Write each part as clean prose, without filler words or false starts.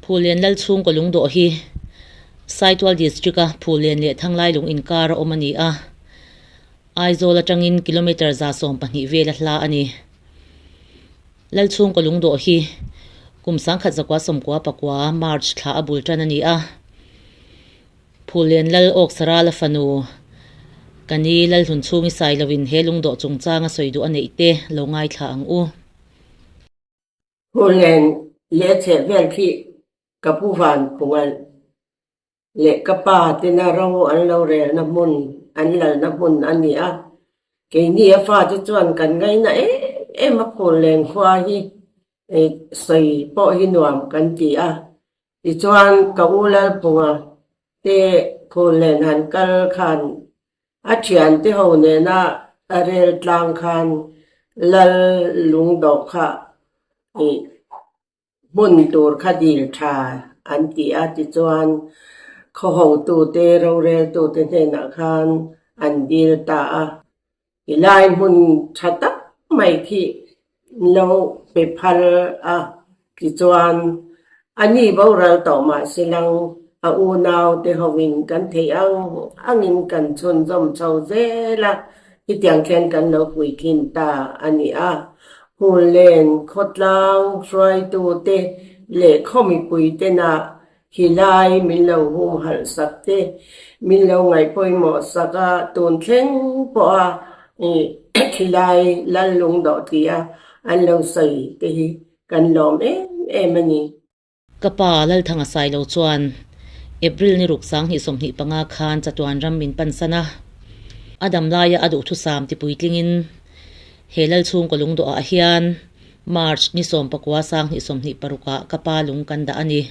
Phulian Lal chhungkaw lungdawh hi Saitual District-a Phulian leh Thanglailung inkar a awm a ni a, Aizawl atangin kilometre 120 vel a hla a ni. Lal chhungkaw lungdawh hi kum 1999 March thla a bul tan a ni a. Phulian Lal Awksarala fanu Kani Lalhlun chhungi sai loin he lungdawh chungchanga sawi duh a neih te lo ngaithla ang u. Phulian leh chheh vel khi ka pu van phungalh leh ka pa tena ro an lo relna hmun, an lalna hmun a ni a. Keini a fate chuan kan ngaina em em a Phulian khua hi sawi pawh hi nuam kan ti a. Tichuan ka u Lalphunga te Phulian han kal khan a thiante ho nena a rel tlang khan Lal lungdawh kha ih hmun tur kha dil tha an ti a, tichuan khaw hotute roreltute hnenah khan an dil ta a. Ti lai hmun tha tak mai khi lo pe phal a, tichuan a ni boral tawh mah se lang a unau te hovin kan theih ang angin kan chhunzawm chho zel a, hetiang khian kan lo puitlin ta a ni a. Hmuhlen khawtlang hruaitute leh khaw mipui tena Hi lai min lo humhalh sak te, min lo ngaih pawimawh sak a, tun thleng pawha khi lai lal lungdawh tia an lo sawi te hi kan lawm em em a ni. Ka pa Lalthanga Sailo chuan April ni ruk 2025 khan chatuan ram min pansan a, a dam laia a duhthusam ti puitlingin he lal chhungkaw lungdawhah hian March ni 19 2026 ah ka pa lung kan dah a ni.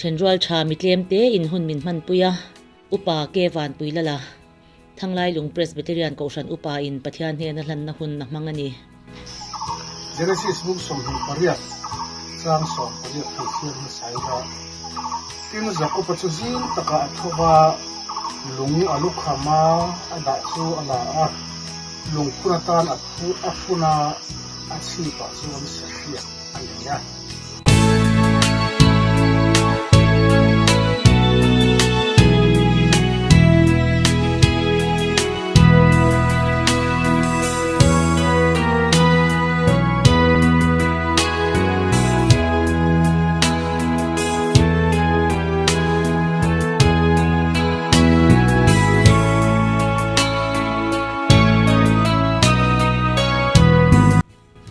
Thenrual tha mi tlem te in hun min hmanpui a, Upa Ke Vanpui Lala, Thanglailung Presbyterian Kohhran Upa in Pathian hnena hlanna hun a hmang a ni. Genesis bung 28 chang 18 han chhiar hmasa ila, Tin Jakob-a chu zing takah a tho va, lung a lukham a, a dah chu a la a, lungphun atan a phun a, a chhipah chuan sahriak a nei a.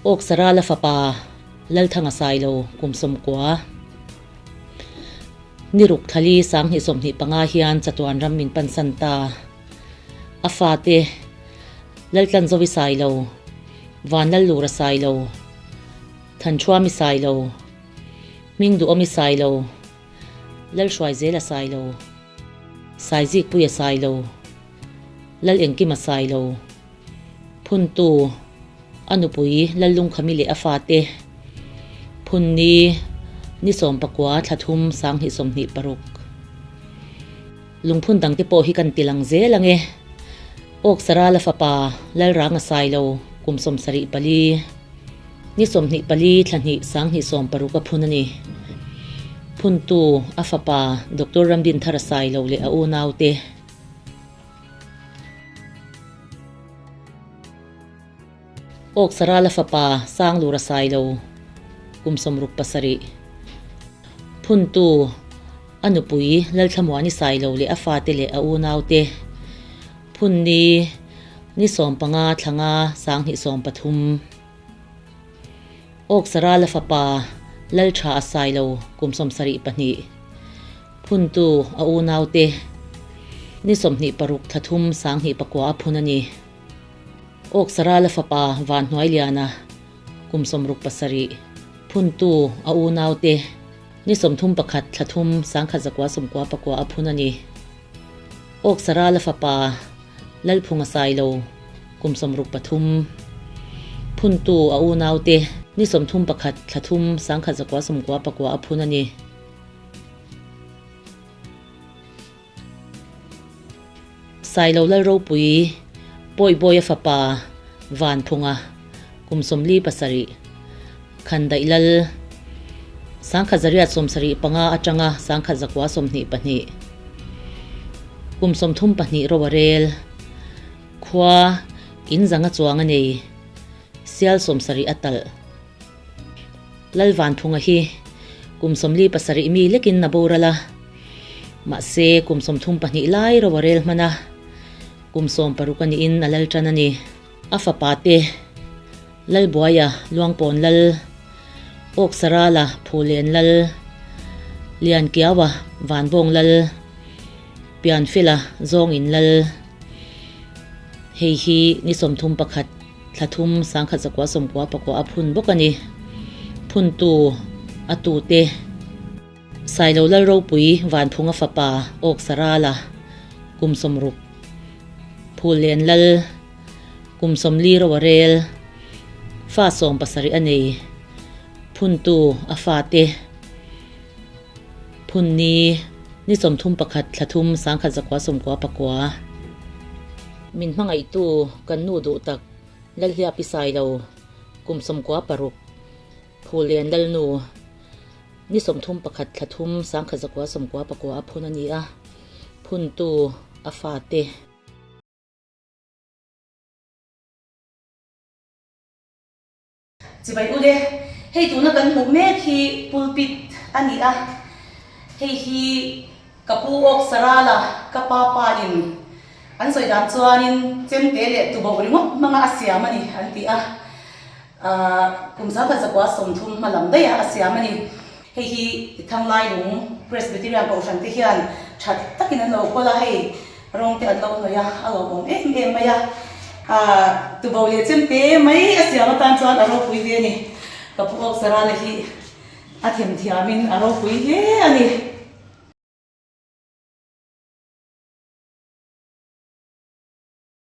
Awk Sarala fapa Lalthanga Sailo kum 90 ni ruk thali 2025 hian chatuan ram min pansan ta. A fate Laltlanzovi Sailo, Vanlallura Sailo, Thanṭhuami Sailo, Hmingduhawmi Sailo, Lalhruaizela Sailo, Saizikpuia Sailo, Lalengkima Sailo, Phuntu, a nupui Lallungkhami leh a fate, Phunni, ni 19 thla thum 2026. Lungphun dangte pawh hi kan ti lang zel ang e. Awk Sarala fapa Lalranga Sailo kum 74, ni 24 thla hnih 2060 a phun a ni. Phuntu a fapa Doctor Ramdinthara Sailo leh a unaute. Awk Sarala fapa Sanglura Sailo kum 67. Phuntu a nupui Lalthlamuani Sailo leh a fate leh a unaute. Phunni, Ni 15 thlanga 2013. Awksarala fapa Laltha a sai lo kum 72. Phuntu a unaute ni 26 thla thum 2009 a phun a ni. Awksarala fapa Vanhnuailiana kum 67. Phuntu a unaute ni 31 thla thum 1999 a phun a ni. Awksarala fapa Lalphunga Sailo, kum 63. Phuntu a unaute ni 31 thla thum 1999 a phun a ni. Sailo Lalropui, Pawihbawia fapa Vanphunga, kum 47, Khandaih Lal, 1975 atanga 1922, kum 32 ro a rel, khua in zanga chuang a nei, sial 70 a talh. Lal Vanphunga hi kum 47 mi lekin a boral a, mahse kum 32 lai ro a rel hman a, kum 16 a niin a lal tan a ni. A fapa te Lalbuaia, Luangpawn Lal, Awksarala, Phulen Lal, Liankiaua, Vanbawng Lal, Pianfela, Zawngin Lal. Hei hi ni 31 thla thum 1999 a phun bawk a ni. Phuntu a tute Sailo Lalropui Vanphunga fapa Awksarala, kum 60, Phulen Lal, Kum 40 ro a rel, fa 17 a nei, phuntu a fate, phunni ni 31 thla thum 1999. Min hmangaihtu kan nu duh tak Lalhliapi Sailo, kum 96, Phulian Lalnu, ni 31 thla thum 1999 a phun a ni a, phuntu a fate. Chibai ule, hei tuna kan hmuh mek hi pulpit a ni a, hei hi ka pu awk Sarala ka pa pa in an sawi dan chuanin chemte leh tuboh ringawt hmanga a siam a ni an ti a, kum 1930 hma lam daih a a siam a ni. Hei hi Thanglai lung Presbyterian Kohhran te hian that takin an lo kawl a, hei rawng te an lo hnawih a, a lawmawm em em mai a. Ahh tubo leh chem te mai a siam atan chuan a ropui ve a ni. Ka pu Awksarala hi a themthiamin a ropui hle a ni.